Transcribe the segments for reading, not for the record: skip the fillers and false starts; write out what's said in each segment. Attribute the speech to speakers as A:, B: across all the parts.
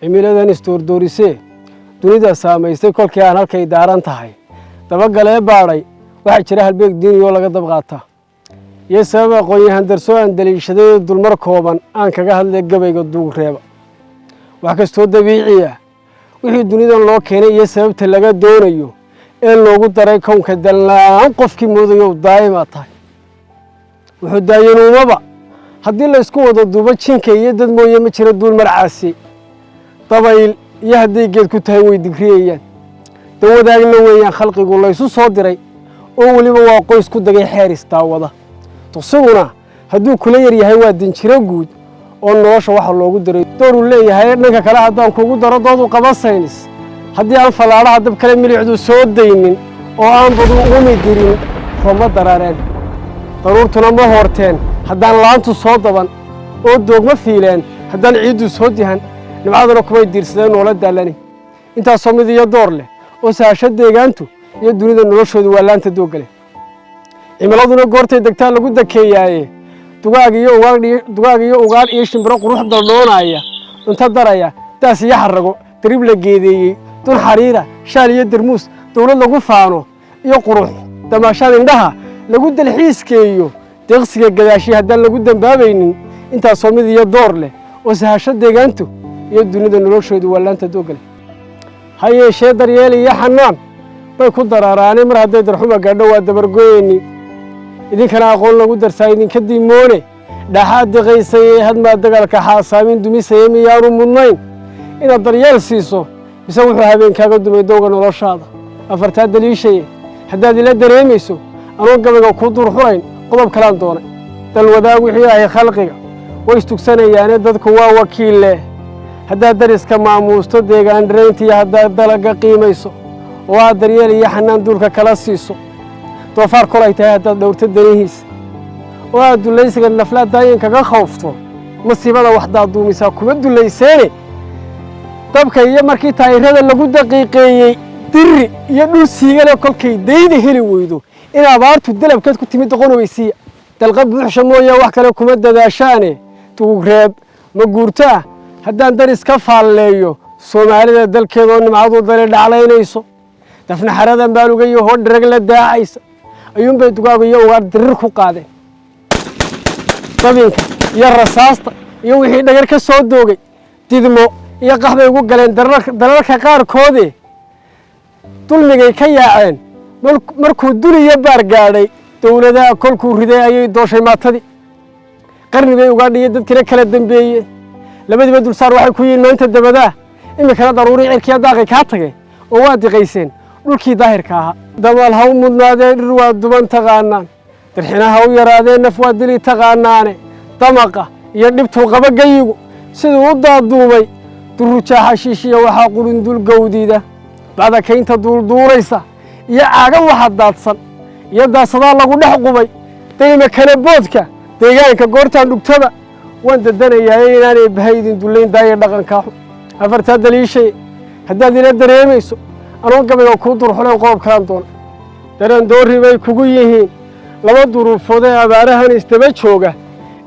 A: Cimiladan isdoordoorisee dunida saamaysay, kolkii aan halkay daaran tahay dabagalee baadhay, waxaa jira halbeeg diiniyoo laga dab qaataa iyo sabab aqoon-yahan darsoo aan daliishaday, dulmar kooban aan kaga hadlay gabayga duugreeba. Wax kastoo dabiici ah wixii dunidan loo keenay iyo sababta laga doonayo ee loogu daray kownka, dallaan qofkii moodayow daa'imaa tahay. Wuxuu daayanuumaba haddii laysku wada duubo, jinka iyo dad mooye ma jira duul marcaasi. Dabayl iyo hadday geed ku tahay way digriyayaan, dawadaagna weeyaan khalqigu laysu soo diray, oo weliba waa qoys ku dagay xeer isdaawada. Duqsiguna hadduu kula yar yahay waa danjiro guud oo nolosha waxa loogu diray dooruu leeyahay. Dhanka kale haddaan kugu daro doodu qaba saynis, haddii aan fallaadhaha dab kale milicdu soo daynin oo aan badu ugumi dirin, rooma darareen, daruurtuna ma hoorteen haddaan laantu soo daban, oo doogma fiileen haddaan ciiddu soo dihan, nimcaduna kumay diirsadeen noola daallani. Intaasoo mid iyo door leh oo sahasho deegaantu iyo dunida noloshoodu waa laanta dooggale. Cimiladuna goortay degtaa lagu dakeeyaaye, dugaag iyo ugaadh iyo shimbiro qurux daldhoonaaya, cunto daraya, daas iyo xarrago, dariib la geedeeyey, dun xariira, shaal iyo dermuus, dawlad lagu faano iyo qurux damaashaad indhaha lagu dalxiiskeeyo, deeqsiga gadaashii haddaan lagu dambaabaynin. Intaasoo mid iyo door leh oo sahasho deegaantu iyo dunida noloshoodu waa laanta dooggale. Ha yeeshee daryeel iyo xanaan bay ku daraaraanay, mar hadday darxuma gaadho waa dabargoyeyni. Idinkana aqoon lagu darsaa idinka dimoone, dhaxaad diqaysayee hadmaa dagaalka xaasaamin dumisaya, miyaanu mudnayn inaad daryeel siiso, mise wuxuu habeenkaaga dumay dowga noloshaada? Afartaa daliishaye haddaad ila dareemayso, anoon gabayga kuu durxulayn, qodob kalaan doonay. Dalwadaag wixii ahay khalqiga way istugsanayaane, dadku waa wakiille. Haddaad dariska maamuusto, deegaan dhirayntiiyo haddaad dalagga qiimayso, oo aad daryeel iyo xanaan duulka kala siiso, doofaar kolay tahay haddaad dhowrto danihiisa, oo aad dullaysiga naflaa daayin kaga khawfto, masiibada wax daaduumisaa kuma dullayseene. Dabka iyo markii taayirada lagu daqiiqeeyey, diri iyo dhul siigale kolkay dayda heli weydo, in abaartu dalabkeed ku timid doqon ogeysiiya. Dalqa buuxsha mooye wax kale kuma dadaashaane, dugugreeb ma guurtaa haddaan daris ka faalleeyo Soomaalida dalkeedoo nimcadu dali dhaclaynayso, dafnaxaradan baalugayo hoo dharag la daacaysa, ayuunbay dugaagu iyo ugaar dirir ku qaadeen. Dabinka iyo rasaasta iyo wixii dhagar ka soo doogay, didmo iyo qax bay ugu galeen dalalka qaarkoodee. Dulmigay ka yaaceen markuu dul iyo baar gaadhay, dowladaha kolkuu riday ayay dooshay maatadii. Qarni bay ugaadhiyo dadkina kala dambeeyeen, labadiiba dulsaar waxay ku yihiin maanta dabadaa. Iminkana daruurii cirkiya daaqay kaa tageen oo waa diqayseen dhulkii daahirka ahaa. Dabaal ha u mudnaadee dhir waa duban taqaanaan, dirxina ha u yaraadee naf waa dili taqaanaane. Damaqa iyo dhibtuu qaba geyigu siduu u daaduubay, durujaa xashiishiya waxaa qurundul gawdida, bacdakaynta duulduulaysa iyo caaga waxa daadsan iyo daasadaa lagu dhex qubay, dayma kala boodka deegaanka goortaan dhugtaba waan dadanayaa inaanay bahay idin dullayn daaya dhaqankaa xun. Afartaa daliishay haddaad ila dareemayso, anoo gabayga kuu durxuleen, qodob kalaan doona. Dareen doorri bay kugu yihiin laba duruufood ee abaarahan isdaba jooga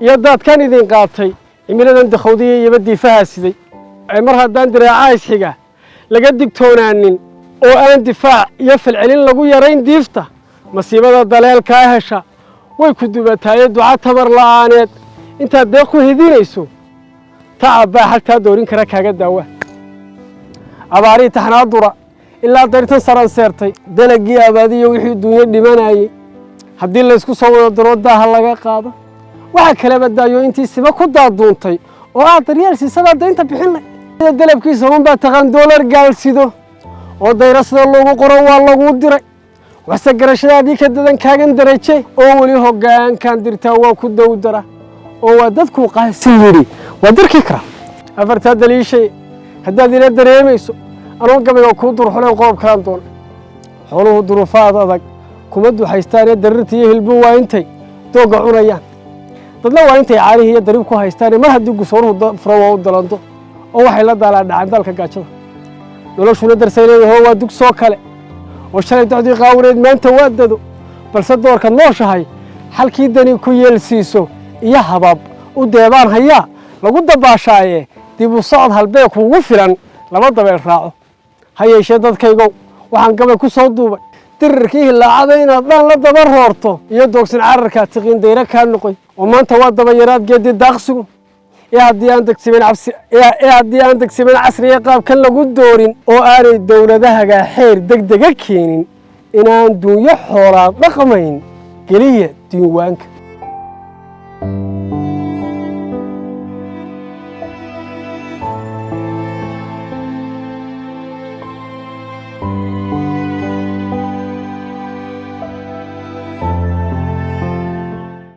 A: iyo daadkan idin qaatay, cimiladan dakhawdiya iyoba diifahaa siday. Ee mar haddaan diraaca isxiga laga digtoonaanin oo aan difaac iyo falcelin lagu yarayn diifta, masiibada daleelkaa hesha way ku dubataaye. Duca tabar la'aaneed intaad deeq ku hidinayso, tacab baa xaltaa doorin kara kaaga daawa. Abaarihii taxnaa dura ilaa dayrtan saranseertay, dalagii abaadiyo wixii duunyo dhimanayey, haddii laysku soo wada daro daaha laga qaado, waxa kaleba daayo intii siba ku daaduuntay oo aad daryeel siisabaa daynta bixin lay. Dalabkiisa unbaa taqaan doolar gaalsido oo dayro sida loogu qoro waa laguu diray. Waxse garashadaadii ka dadan kaagan daraje oo weli hoggaankan dirtaa waa ku dowdara, oo waa dadkuu qaasi yidhi waa dirkii kara. Afartaa daliishay haddaad ila dareemayso, anoo gabayga kuu durxuleen, qodob kalaan doona. Xooluhu duruufaad adag kuma duxaystaanee, darirta iyo hilbu waa intay doogga cunayaan, dadna waa intay caanihii iyo dariib ku haystaane. Mar haddii gusooruhu furo waa u dalando, oo waxay la daalaa dhacaan daalka gaajada. Noloshuna darsay leedaho waa dugsoo kale, oo shalay docdii qaawaneed maanta waa dado. Balse doorkaad nooshahay xalkii dani ku yeelsiiso iyo habab u deebaan hayaa lagu dabaashaaye. Dib u socod halbeeg kuugu filan lama dabeel raaco. Ha yeeshee dadkaygow, waxaan gabay ku soo duubay dirirkii hilaacada inaad dhaan la daba roorto iyo doogsan cararkaa tiqiin dayra kaa noqoy, oo maanta waa dabayaraad geedi daaqsigu. Ee haddii aan degsiban casriga qaabkan lagu doorin oo aanay dowladahaga xeer degdega keenin inaan duunyo xoolaad dhaqmayn, geliya diiwaanka.